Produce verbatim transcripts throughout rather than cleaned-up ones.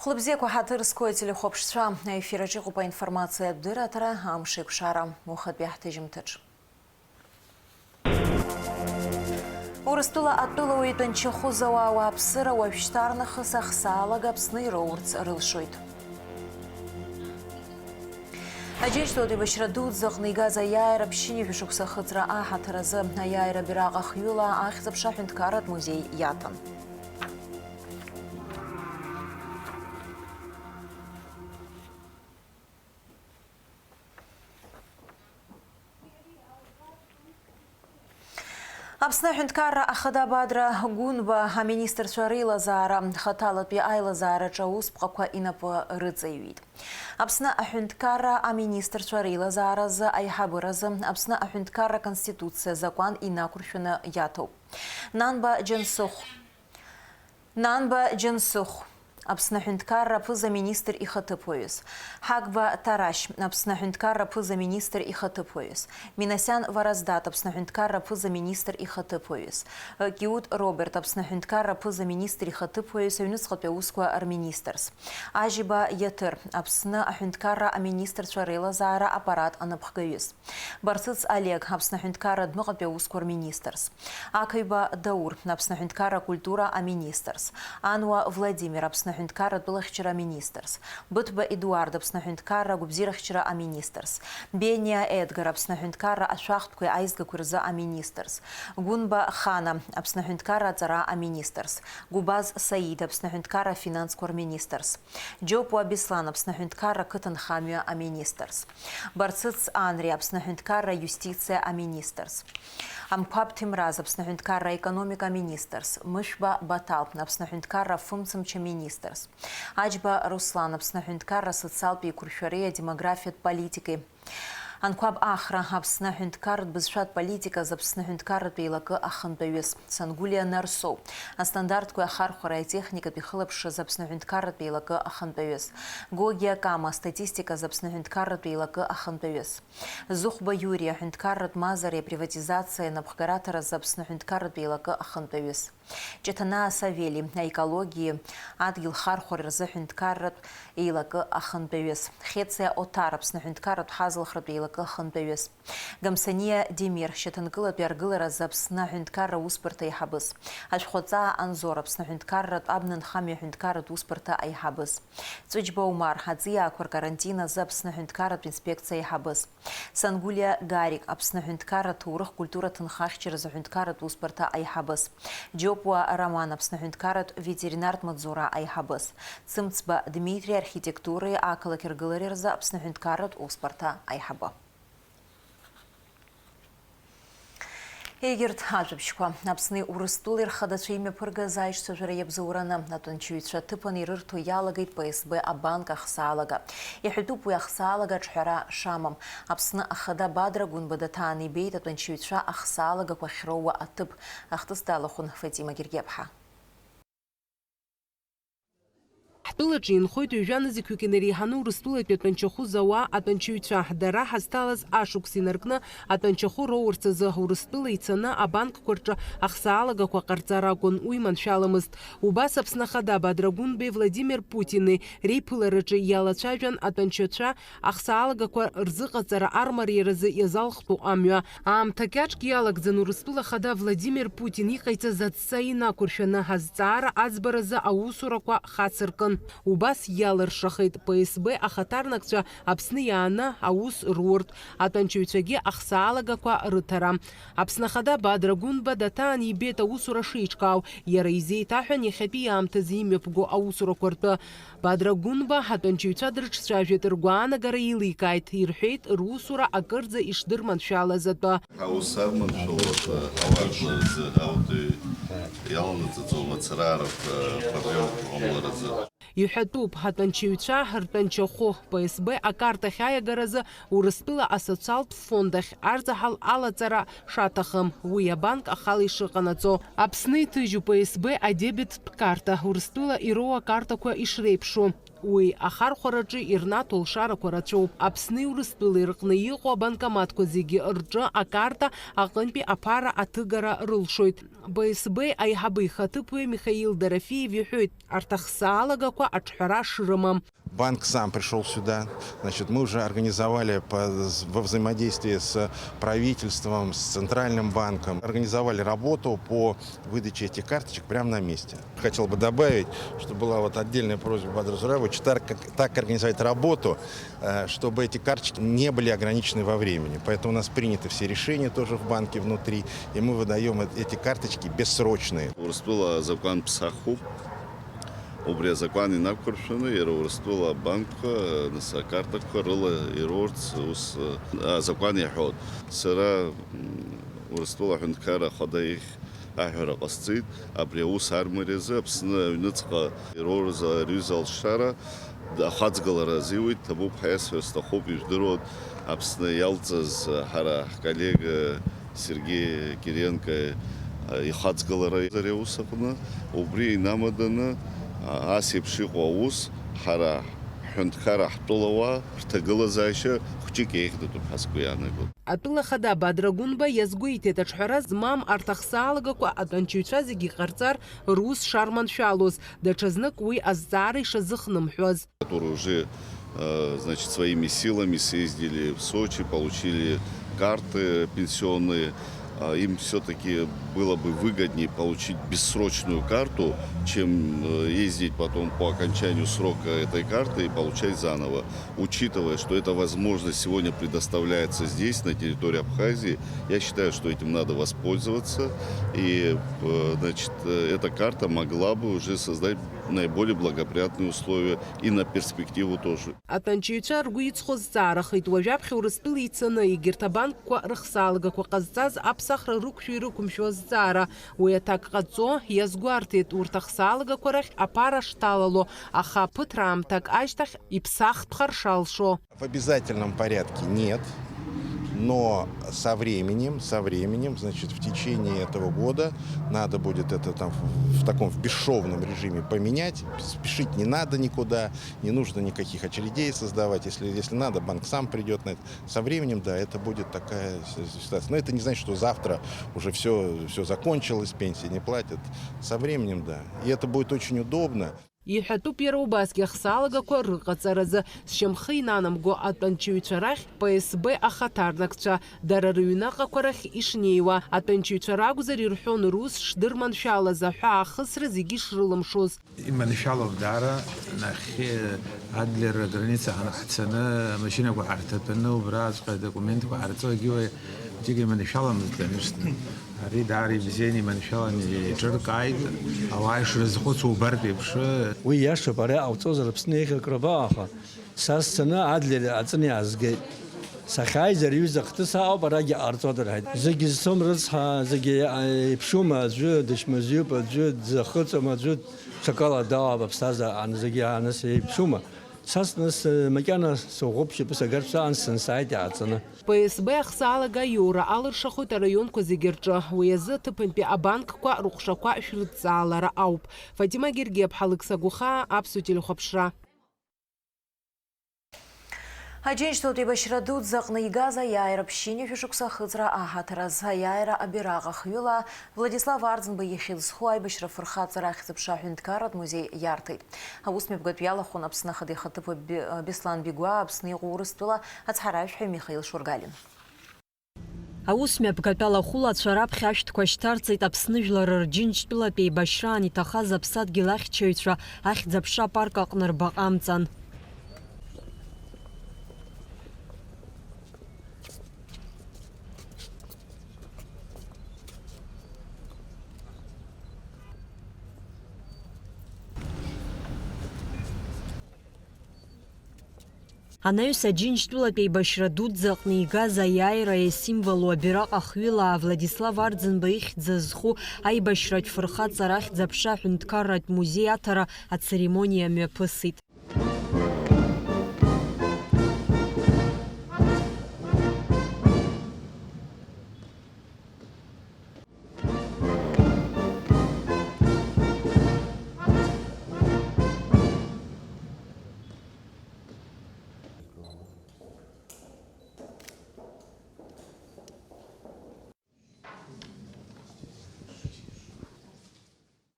Хәлыбзиақәа ҳаҭыр зқәу ателехәаԥшцәа, аефир аҿы иҟоуп аинформациатә дырраҭара, амш еиқәшара, уахатәи ҳҭыжьымҭаҿ. Урыстәыла атәылауаҩ Тәанчахәы Зауа ауааԥсыра уажәшьҭарнахыс ахсаалага Аԥсны ироурц рылшоит. Аџьынџьтәылатә еибашьра дуӡӡаҟны игаз аиааира ԥшьынҩажәа шықәса ахыҵра аҳаҭыр азы аиааира абираҟ ахҩыла ахьӡ-аԥша аҳәынҭқарратә музеи иаҭан. Аԥсны аҳәынҭқарра ахада Бадра Гәынба аминистрцәа реилазаара хаҭалатәи аилазаараҿы аусԥҟақәа инапы рыҵаҩит. Аԥсны аҳәынҭқарра аминистрцәа реилазааразы аиҳабыразы Аԥсны аҳәынҭқарра Конституциа азакәан инақәыршәаны иаҭоуп. Нанба Џьансыхә. Нанба Џьансыхә, Аԥсны аҳәынҭқарра аԥыза-министр ихаҭыԥуаҩыс. Ҳагба Тарашь, Аԥсны аҳәынҭқарра аԥыза-министр ихаҭыԥуаҩыс. Минасиан Вараздат, Аԥсны аҳәынҭқарра аԥыза-министр ихаҭыԥуаҩыс. Киут Роберт, Аԥсны аҳәынҭқарра аԥыза-министр ихаҭыԥуаҩыс, аҩныҵҟатәи аусқәа рминистрс. Ажьиба Иаҭыр, Аԥсны аҳәынҭқарра аминистрцәа реилазаара аппарат анапхгаҩыс. Барцыц Олег, Аԥсны аҳәынҭқарра адәныҟатәи аусқәа рминистрс. Ақаҩба Даур, Аԥсны аҳәынҭқарра акультура аминистрс. Ануа Владимир, Аԥсны аҳәынҭқарра атәылахьчара аминистрс. Быҭәба Едуард, Аԥсны аҳәынҭқарра агәабзиарахьчара аминистрс. Бениа Едгар, Аԥсны аҳәынҭқарра ашәахтәқәеи аизгақәеи рзы аминистрс. Гәынба Хана, Аԥсны аҳәынҭқарра аҵара аминистрс. Гәыбаз Саид, Аԥсны аҳәынҭқарра афинансқәа рминистрс. Џьопуа Беслан, Аԥсны аҳәынҭқарра ақыҭанхамҩа аминистрс. Барцыц Анри, Аԥсны аҳәынҭқарра аиустициа аминистрс. Амқәаб Ҭемраз, Аԥсны аҳәынҭқарра аекономика аминистрс. Мышәба Баҭал, Аԥсны аҳәынҭқарра афымцамч аминистрс. Аџьба Руслан, Аԥсны аҳәынҭқарра асоциалтә еиқәыршәареи адемографиатә политикеи. Анқәаб Ахра, Аԥсны аҳәынҭқарратә бызшәатә политика азы Аԥсны аҳәынҭқарратә еилакы ахантәаҩыс. Сангулиа Нарсоу, астандартқәеи ахархәареи атехникатә ихылаԥшразы Аԥсны аҳәынҭқарратә еилакы ахантәаҩыс. Гогиа Кама, астатистика азы Аԥсны аҳәынҭқарратә еилакы ахантәаҩыс. Зыхәба Иури, аҳәынҭқарратә мазареи априватизациеи анапхгараҭаразы Аԥсны аҳәынҭқарратә еилакы ахантәаҩыс. Ҷаҭанаа Савели, аекологиеи адгьыл хархәареи рзы аҳәынҭқарратә еилакы ахантәаҩыс. Хециа Оҭар, Аԥсны аҳәынҭқарратә ҳазалхратә еилакы ахантәаҩыс. Гамсаниа Демир, шьаҭанкылатәи аргыларазы Аԥсны аҳәынҭқарра аусбарҭа аиҳабыс. Ашәхәаҵаа Анзор, Аԥсны аҳәынҭқарратә абнанхамҩа аҳәынҭқарратә усбарҭа аиҳабыс. Ҵәыџьба Умар, аҵиаақәа ркарантин азы Аԥсны аҳәынҭқарратә инспекциа аиҳабыс. Сангулиа Гарик, Аԥсны аҳәынҭқарра аҭоурых-культура ҭынхахьчаразы аҳәынҭқарратә усбарҭа аиҳабыс. Џьопуа Роман, Аԥсны аҳәынҭқарратә ветеринартә маҵзура аиҳабыс. Цымцба Дмитри, архитектуреи ақалақь ргылареи рзы Аԥсны аҳәынҭқарратә усбарҭа аиҳабы. Егьырҭ ажәабжьқәа. Аԥсни Урыстәылеи рхадацәа имҩаԥыргаз аишьцәажәара иабзоураны, атәанчаҩцәа аҭыԥан ирырҭо иалагеит П С Б абанк ахсаалага. Иҳәатәуп уи ахсаалага аҿҳәара шамам. Аԥсны Ахада Бадра Гәынба даҭаан ибеит атәанчаҩцәа ахсаалагақәа ахьроуа аҭыԥ. Ахҭыс далахәын Фатима Гергиаԥҳа. Ҳтәылаҿы инхоит ҩажәа нызқьҩык инареиҳаны Урыстәылатәи атәанчахәы зауа атәанчаҩцәа. Дара ҳазҭалаз ашықәс инаркны атәанчахәы роурц азы Урыстәыла ицаны абанкқәа рҿы ахсаалагақәа ҟарҵар акәын, уи маншәаламызт. Убас Аԥсны Ахада Бадра Гәынбеи Владимир Путини реиԥылараҿы иалацәажәан атәанчаҩцәа ахсаалагақәа рзыҟаҵара армариаразы иазалхтәу амҩа. Аамҭа кьаҿк иалагӡан Урыстәыла Ахада Владимир Путин иҟаиҵаз адҵа инақәыршәаны азҵаара аӡбаразы аусурақәа хацыркын. Убас иалыршахеит П С Б ахаҭарнакцәа Аԥсны иааны аус руртә, атәанчаҩцәагьы ахсаалагақәа рыҭара. Аԥсны Ахада Бадра Гәынба даҭаан ибеит аусура шеиҿкаау, иара изеиҭаҳәан иахьатәи аамҭазы имҩаԥго аусурақәа ртәы. Бадра Гәынба атәанчаҩцәа дрыҿцәажәеит, ргәаанагара еиликааит, ирҳәеит, русура акырӡа ишдырманшәалаз атәы. Ҳаус арманшәалоуп, ҳауаажәлар рзы, ҳаудыҩ иаланаҵаӡом ацарааратә проблемақәа ҟамларазы. Иҳәатәуп, атәанчаҩцәа ртәанчахәы П С Б акарҭахь аиагаразы Урыстәыла асоциалтә фонд ахь арзаҳал алаҵара шаҭахым, уи абанк ахала ишыҟанаҵо. Аԥсны иҭыжьуп П С Б адебиттә карта, Урыстәыла ироуа акартақәа ишреиԥшу. Уи ахархәараҿы ирнаҭо лшарақәа рацәоуп. Аԥсни Урыстәылеи рҟны иҟоу абанкоматқәа зегьы рҿы акарта аҟынтәи аԥара аҭыгара рылшоит. Б С Б аиҳабы ихаҭыԥуаҩ Михаил Дорофеев иҳәоит, арҭ ахсаалагақәа аҿҳәара шрымам. Банк сам пришёл сюда. Значит, мы уже организовали по, во взаимодействии с правительством, с Центральным банком, организовали работу по выдаче этих карточек прямо на месте. Хотел бы добавить, что была вот отдельная просьба Бадра Зураевича так, так организовать работу, э, чтобы эти карточки не были ограничены во времени. Поэтому у нас приняты все решения тоже в банке внутри, и мы выдаём э- эти карточки бессрочные. Урыстәыла азакәан ԥсахуп. Убри азакәан инақәыршәаны, иара Урыстәыла абанкқәа, нас, акартақәа рыла ирурц ус, э, азакәан иаҳәоит. Сара, м, Урыстәыла аҳәынҭқарра ахада ихь аҳәара ҟасҵеит, абри аус армариазы Аԥсны аҩныҵҟа ирурыз рҩыза алшара ахаҵгылара азиуеит, ҭабуп ҳәа иасҳәар сҭахуп, ижәдыруан, Аԥсны иалҵыз ҳара ҳколлега Сергеи Кириенко ихаҵгылара ари аус аҟны, убри инамаданы, ас еиԥш иҟоу аус ҳара ҳҳәынҭқарра ҳтәылауаа рҭагылазаашьа хәҷык еиӷьдатәуп ҳәа сгәы иаанагоит. Атәыла ахада Бадра Гәынба иазгәеиҭеит, аҿҳәара змам арҭ ахсаалагақәа атәанчаҩцәа зегьы иҟарҵар рус шарманшәалоз, даҽазнык уи азҵаара ишазыхнымҳәуаз. Которые уже, э, значит, своими силами съездили в Сочи, получили карты пенсионные. А, им всё-таки было бы выгоднее получить бессрочную карту, чем, э, ездить потом по окончанию срока этой карты и получать заново. Учитывая, что эта возможность сегодня предоставляется здесь, на территории Абхазии, я считаю, что этим надо воспользоваться. И, э, значит, э, эта карта могла бы уже создать наиболее благоприятные условия и на перспективу тоже. Атәанчаҩцәа ргәы иҵхо зҵаарахеит, уажәаԥхьа Урыстәыла ицаны, егьырҭ абанкқәа рыхсаалагақәа ҟазҵаз аԥсахра рықәшәо-ирықәымшәо азҵаара. Уи аҭак ҟаҵо, иазгәарҭеит, урҭ ахсаалагақәа рахь аԥара шҭалало, аха ԥыҭраамҭак ашьҭахь иԥсахтәхар шалшо. В обязательном порядке нет, но со временем, со временем, значит, в течение этого года надо будет это там в, в таком, в бесшовном режиме поменять. Спешить не надо никуда, не нужно никаких очередей создавать. Если, если надо, банк сам придёт на это. Со временем, да, это будет такая с- ситуация. Но это не значит, что завтра уже всё, всё закончилось, пенсии не платят. Со временем, да. И это будет очень удобно. Иҳәатәуп иара убасгьы ахсалагақәа рыҟаҵаразы. Зшьамхы инанамго атәанчаҩцәа рахь П С Б ахаҭарнакцәа, дара рыҩныҟақәа рахь ишнеиуа, атәанчаҩцәа ракәзар ирҳәон рус шдырманшәалаз, аҳәаахысра зегьы ишрылымшоз. Иманшәалоуп даара, нахьхьи Адлер аграница ҳцаны, амашьынақәа ҳарҭатәаны, убраҵәҟьа адокументқәа ҳарҵогьы уи џьыка иманшәаламызт, конечно. Ари даара ибзианы иманшәаланы еиҿыркааит, ауаа ишрызхәыцуа убартә еиԥш. Уи иашоуп, ара иҟауҵозар Аԥсны еиӷьу акрыба, аха са сцаны Адлер аҵаны иаазгеит. Сахьааиз ари аҩыза ахҭыс аҟоуп, арагьы ҟарҵоит рҳәеит. Зегьы зцом рыцҳа, зегьы еиԥшума, аӡәы дычмазаҩуп, аӡәы дзахыҵуам, аӡәы ҽакала дауаап аԥсҭазаара, ан-, зегьы аныс еиԥшума? Са сныс, макьана сыӷәӷәоуп, шьапы сагарц саан, сынсааит иааҵаны. П С Б ахсаалага аиура алыршахоит араионқәа зегьы рҿы. Уи азы аҭыԥантәи абанкқәа рыҟәшақәа шәрыдҵаалара ауп. Фатима Гергиаԥҳа, Алықьса Гәыхаа, Аԥсуа телехәаԥшра. Аџьынџьтәылатә еибашьра дуӡӡа аҟны игаз аиааира ԥшьынҩажәа шықәса ахыҵра аҳаҭыр азы аиааира абираҟ ахҩыла Владислав Арӡынба ихьӡ зху аибашьра фырхаҵара ахьӡ-аԥша аҳәынҭқарратә музеи иарҭеит. Аус мҩаԥгатә иалахәын Аԥсны Ахада ихаҭыԥуаҩ Бе-, Беслан Бигәаа, Аԥсны иҟоу Урыстәыла ацҳаражәҳәаҩ Михаил Шургалин. Аус мҩаԥгатә алахәылацәа раԥхьа ашәҭқәа шьҭарҵеит Аԥсны жәлар рџьынџьтәылатә еибашьраан иҭахаз аԥсадгьыл ахьчаҩцәа ахьӡ-аԥша апарк аҟны рбаҟа амҵан. Анаҩс Аџьынџьтәылатә еибашьра дуӡӡа аҟны игаз аиааира аисимволу абираҟ ахҩыла Владислав Арӡынба ихьӡ зху аибашьратә фырхаҵара ахьӡ-аԥша аҳәынҭқарратә музеи аҭара ацеремониа мҩаԥысит.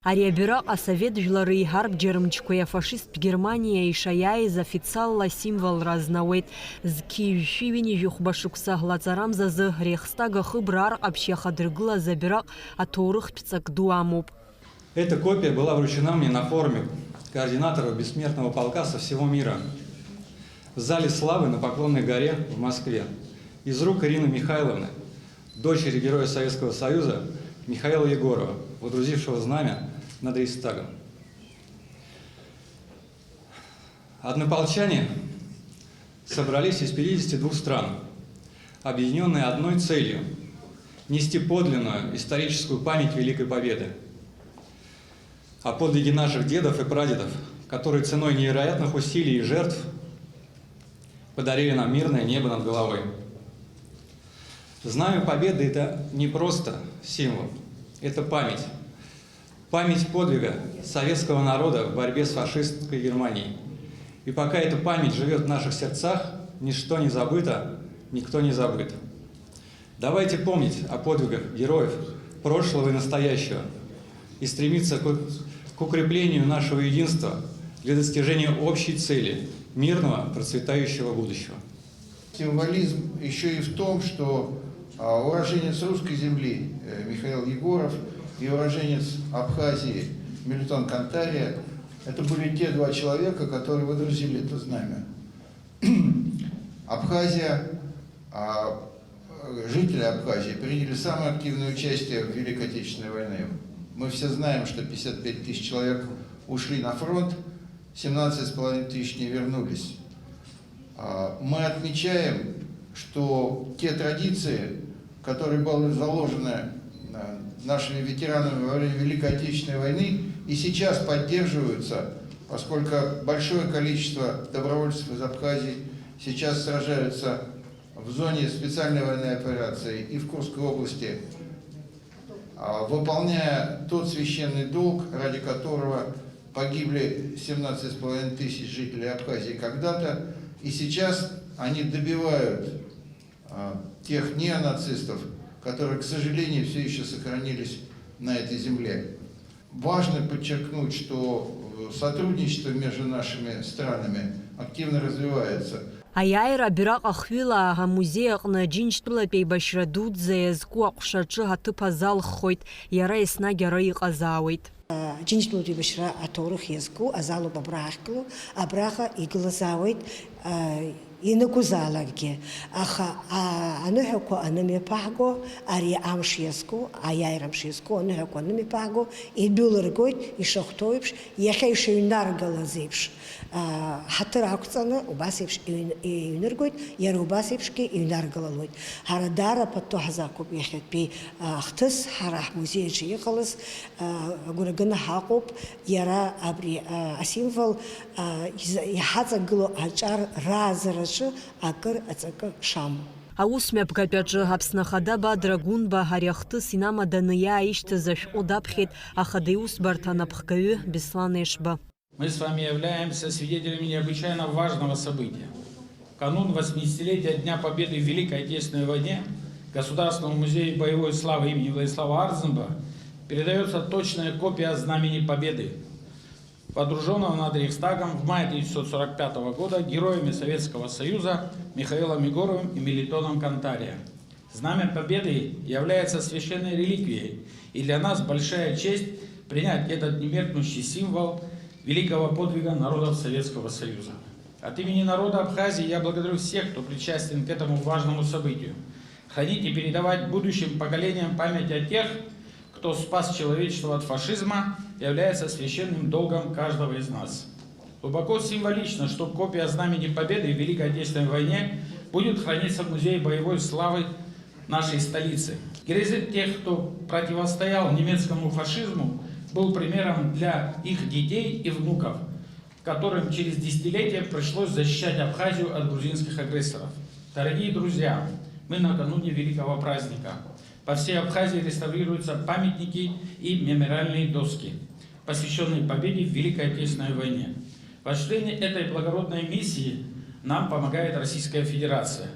Ари абираҟ асовет жәлари ҳарбџьармчқәеи афашисттә Германиа ишаиааиз официалла асимволра азнауеит. Зқьи жәшәи ҩынҩажәи хәба шықәса лаҵарамза азы Рейхстаг ахыбра ар ҟаԥшь иахадыргылаз абираҟ аҭоурыхтә ҵак ду амоуп. Эта копия была вручена мне на форуме координаторов Бессмертного полка со всего мира в зале славы на Поклонной горе в Москве из рук Ирины Михайловны, дочери Героя Советского Союза Михаила Егорова, водрузившего знамя над Рейхстагом. Однополчане собрались из пятидесяти двух стран, объединённые одной целью — нести подлинную историческую память Великой Победы, о подвиге наших дедов и прадедов, которые ценой невероятных усилий и жертв подарили нам мирное небо над головой. Знамя Победы — это не просто символ, это память. Память подвига советского народа в борьбе с фашистской Германией. И пока эта память живёт в наших сердцах, ничто не забыто, никто не забыт. Давайте помнить о подвигах героев прошлого и настоящего и стремиться к, к укреплению нашего единства для достижения общей цели — мирного, процветающего будущего. Символизм ещё и в том, что, а, уроженец русской земли, э, Михаил Егоров и уроженец Абхазии Мелитон Кантария — это были те два человека, которые водрузили это знамя. Абхазия, а, э, жители Абхазии приняли самое активное участие в Великой Отечественной войне. Мы все знаем, что пятьдесят пять тысяч человек ушли на фронт, семнадцать с половиной тысяч не вернулись. А, мы отмечаем, что те традиции, которые были заложены, э, нашими ветеранами во время Великой Отечественной войны, и сейчас поддерживаются, поскольку большое количество добровольцев из Абхазии сейчас сражаются в зоне специальной военной операции и в Курской области, а, выполняя тот священный долг, ради которого погибли семнадцать с половиной тысяч жителей Абхазии когда-то, и сейчас они добивают, а, тех неонацистов, которые, к сожалению, всё ещё сохранились на этой земле. Важно подчеркнуть, что, э, сотрудничество между нашими странами активно развивается. Аиааира абираҟ ахҩыла амузеи аҟны Џьынџьтәылатә еибашьра дуӡӡа иазку аҟәшаҿы аҭыԥ азалххоит, иара еснагь ара иҟазаауеит. Џьынџьтәылатә еибашьра аҭоурых иазку азалоуп абра ҳахьгылоу, абраҟа игылазаауеит, а, ианакәызаалакгьы. Аха, а, аныҳәақәа анымҩаԥаҳго, ари амш иазку, аиааира амш иазку аныҳәақәа анымҩаԥаҳго, идәылыргоит, ишахәҭоу еиԥш, иахьа ишыҩнаргалаз еиԥш, а, ҳаҭыр ақәҵаны, убас еиԥш иҩн-, иҩныргоит, иара убас еиԥшгьы иҩнаргалалоит. Ҳара даара пату ҳзақәуп иахьатәи, а, ахҭыс, ҳара ҳмузеи аҿы иҟалаз, а, агәра ганы ҳаҟоуп, иара абри, а, асимвол, а, иза-, иҳаҵагылоу аҿар рааӡараҿы акыр аҵакы шамоу. Аус мҩаԥгатәаҿы Аԥсны Ахада Бадра Гәынба ари ахҭыс инамаданы иааишьҭыз ашәҟәы даԥхьеит Ахада иусбарҭа анапхгаҩы Беслан Ешба. Мы с вами являемся свидетелями необычайно важного события. В канун восьмидесятилетия Дня Победы в Великой Отечественной войне Государственному музею боевой славы имени Владислава Арзенбаха передаётся точная копия Знамени Победы, водружённого над Рейхстагом в мае тысяча девятьсот сорок пятого года героями Советского Союза Михаилом Егоровым и Мелитоном Кантария. Знамя Победы является священной реликвией, и для нас большая честь принять этот немеркнущий символ великого подвига народов Советского Союза. От имени народа Абхазии я благодарю всех, кто причастен к этому важному событию. Хранить и передавать будущим поколениям память о тех, кто спас человечество от фашизма, является священным долгом каждого из нас. Глубоко символично, что копия Знамени Победы в Великой Отечественной войне будет храниться в Музее боевой славы нашей столицы. Героизм тех, кто противостоял немецкому фашизму, был примером для их детей и внуков, которым через десятилетия пришлось защищать Абхазию от грузинских агрессоров. Дорогие друзья, мы накануне великого праздника. По всей Абхазии реставрируются памятники и мемориальные доски, посвящённые победе в Великой Отечественной войне. В осуществлении этой благородной миссии нам помогает Российская Федерация.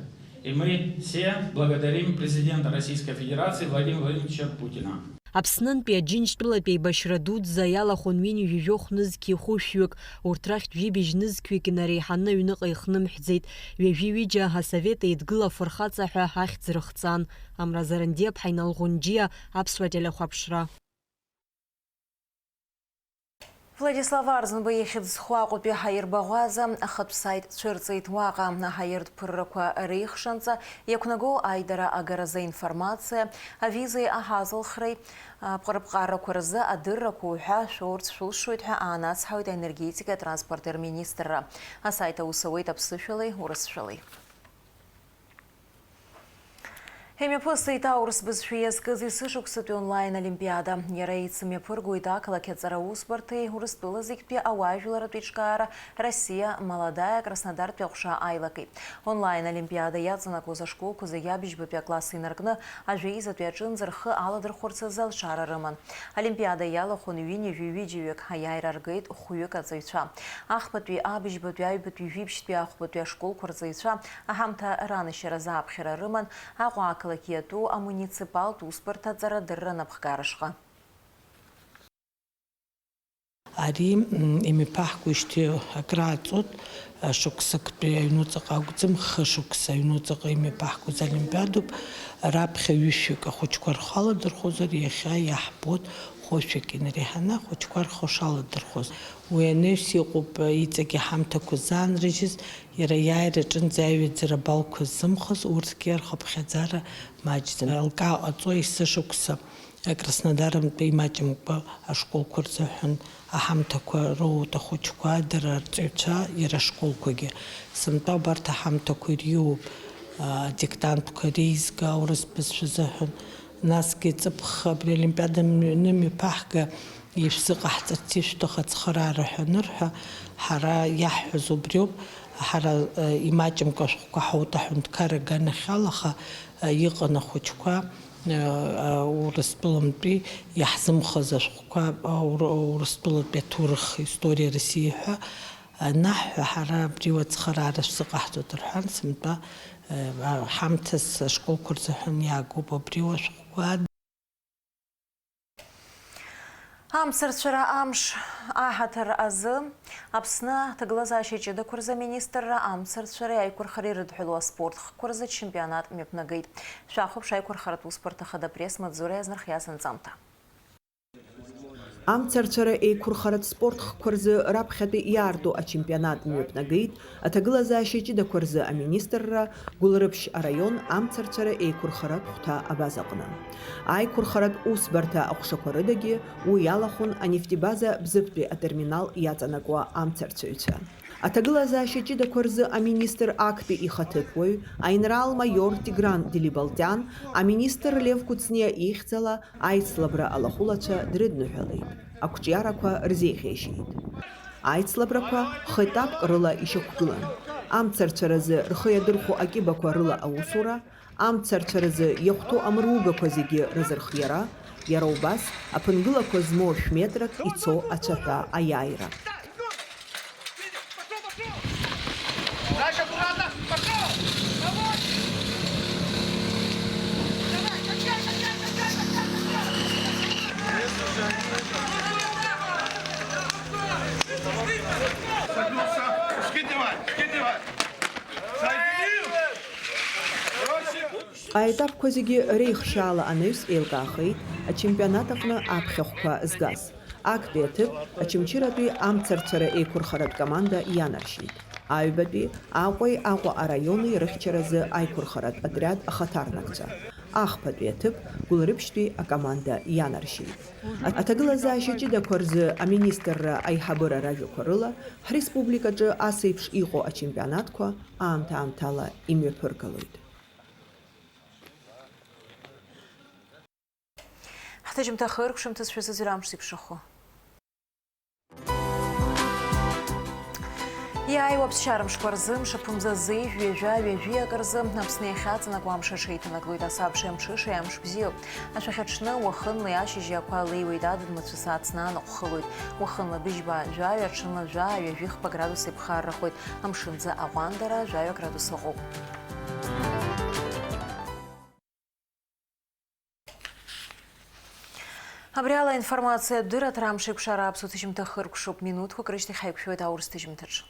И мы все благодарим президента Российской Федерации Владимира Владимировича Путина. Аԥснынтәи Аџьынџьтәылатәи еибашьра дуӡӡа иалахәын ҩынҩажәижәохә нызқьи хәышәҩык, урҭ рахьтә жәибжь нызқьҩык инареиҳаны аҩныҟа ихнымҳәӡеит, ҩажәи ҩыџьа Асовет Еидгыла афырхаҵа ҳәа ахьӡ рыхҵан. Амра Зарандиаԥҳа, Инал Ӷәынџьиа, Аԥсуа телехәаԥшра. Владислав Арӡынба ихьӡ зху Аҟәатәи аҳаирбаӷәаза ахатә саит цәырҵит. Уаҟа аҳаиртә ԥыррақәа реихшанҵа иақәнаго аидара агаразы аинформациа, авизеи аҳазалхреи, аԥҟарапҟарақәа рзы адыррақәа уҳәа шәоурц шәылшоит ҳәа аанацҳауеит аенергетикеи атранспорти рминистрра. Асаит аус ауеит аԥсышәалеи урысшәалеи. Имҩаԥысит аурыс бызшәа иазкыз есышықәсатәи онлайн олимпиада. Иара еицымҩаԥыргоит ақалақь аҵара усбарҭеи Урыстәыла зегьтәи ауаажәларратә еиҿкаара Россия молодая Краснодартәи аҟәша аилакеи. Онлайн олимпиада иаҵанакуаз ашколқәа зегьы абыжьбатәи акласс инаркны ажәеизатәи аҿынӡа рхы аладырхәырц азы алшара рыман. Олимпиада иалахәын ҩынҩажәи ҩыџьаҩык, аиааира ргеит хәҩык аҵаҩцәа. Ахԥатәи, абыжьбатәи, аҩбатәи, жәибжьтәи, ахәбатәи ашколқәа рҵаҩцәа аҳамҭа ранашьаразы аԥхьара рыман Аҟәа ақалақь иатәу амуниципалтә усбарҭа аҵарадырра анапхгара ашҟа. Ари, м, имҩаԥаҳгоижьҭеи акрааҵуеит, а, шықәсыктәи аҩнуҵаҟа акәӡам, хышықәса аҩнуҵаҟа имҩаԥаҳгоз олимпиадоуп. Раԥхьа ҩышәҩык ахәыҷқәа рхы аладырхәозар, иахьа иаҳбоит хәышәҩык инареиҳаны ахәыҷқәа рхы шаладырхәоз. Уи анаҩс иҟоуп, а, иҵегь аҳамҭақәа ззаанрыжьыз, иара иааира аҿынӡа аиҩыӡара балқәа ззымхоз, урҭгьы рхыԥхьаӡара маҷӡам. Алкаа ҟаҵо есышықәса Краснодарынтәи имаҷымкәа ашколқәа рзыҳәан аҳамҭақәа роут ахәыҷқәа, дара рҵаҩцәа, иара ашколқәагьы. Сынтәа убарҭ аҳамҭақәа ириоуп, а, диктантқәа реизга аурыс бызшәа азыҳәан. Насгьы ҵыԥх абри Олимпиада мҩа-, нымҩаԥаҳга ишәзыҟаҳҵарц ишәҭаху ацхыраара ҳәа анырҳәа, ҳара иаҳҳәаз убриоуп, ҳара, а, имаҷымкәа ашәҟәқәа ҳаут аҳәынҭқарра аганахьала, аха, а, иҟан ахәыҷқәа, Урыстәылантәи иаҳзымхыз ашәҟәқәа, аур-, Урыстәылатәи аҭоурых, история России ҳәа анаҳҳәа, ҳара абри уацхыраара шәзыҟаҳҵоит рҳәан, сынтәа, ҳамҭас ашколқәа рзыҳәан иаагоуп абри ашәҟәқәа. Амцарцәара амш аҳаҭыр азы Аԥсны аҭагылазаашьа ҷыдақәа рзы аминистрра амцарцәареи аиқәырхареи ирыдҳәалоу аспорт хкқәа рзы ачемпионат мҩаԥнагеит. Шәахәаԥш аиқәырхаратә усбарҭа хада апресс-маҵзура иазнархиаз анҵамҭа. Амцарцәара еиқәырхаратә спорт хкқәа рзы раԥхьатәи иаарту ачемпионат мҩаԥнагеит аҭагылазаашьа ҷыдақәа рзы аминистрра, Гәылрыԥшь араион амцарцәара еиқәырхаратә хәҭа абазаҟны. Аиқәырхаратә усбарҭа аҟәшақәа рыдагьы уи иалахәын анефтебаза Бзыԥтәи атерминал иаҵанакуа амцарцәаҩцәа. Аҭагылазаашьа ҷыдақәа рзы аминистр актәи ихаҭыԥуаҩ, аинрал-маиор Тигран Делибалтиан, аминистр Лев Кәыҵниа ихьӡала аицлабра алахәылацәа дрыдныҳәалеит, ақәҿиарақәа рзеиӷьеишьеит. Аицлабрақәа хы-етапк рыла ишьақәгылан. Амцарцәаразы рхы иадырхәо акьыбақәа рыла аусура, амцарцәаразы иахәҭоу амругақәа зегьы рызырхиара, иара убас аԥынгылақәа змоу шә-метрак ицо ацәаҳәа аиааира. Дальше аккуратно! Пошёл! Давай! Давай, качай, качай, качай, качай, качай! Скидывай, скидывай! Соединил! Аетапқәа зегьы реихшьаала анаҩс еилкаахеит ачемпионат аҟны аԥхьахәқәа згаз. Актәи аҭыԥ Очамчыратәи амцарцәара еиқәырхаратә команда ианаршьеит. Аҩбатәи Аҟәеи Аҟәа араиони рыхьчаразы аиқәырхаратә отриад ахаҭарнакцәа. Ахԥатәи аҭыԥ Гәылрыԥшьтәи акоманда ианаршьеит. Аҭагылазаашьа ҷыдақәа рзы аминистрра аиҳабыра ражәақәа рыла, ҳреспубликаҿы ас еиԥш иҟоу ачемпионатқәа аамҭа-аамҭала имҩаԥыргалоит. Ҳҭыжьымҭа хыркәшамҭаз шәазыӡырҩ амш зеиԥшрахо. Иааиуа аԥсшьара мшқәа рзы, мшаԥымзазы, жәҩа-жәа, ҩажәиак рзы Аԥсны иахьаҵанакуа амш аҽеиҭанаклоит, асабшеи амҽышеи амш бзиоуп. Ашәахьаҽны, уахынлеи ашьыжьи ақәа леиуеит, адыд мацәыс ааҵны анаҟә хылоит. Уахынла быжьба жәаҩа, аҽынла жәаа, ҩажәи хԥа градус еиԥхаррахоит, амшынӡы аҟәандара жәаҩа градус ыҟоуп. Абри ала информациатә дырраҭара Амшеикәшара аԥсуа ҭыжьымҭа хыркәшоуп. Минуҭқәак рышьҭахь ҳаиқәшәоит аурыс ҭыжьымҭаҿы.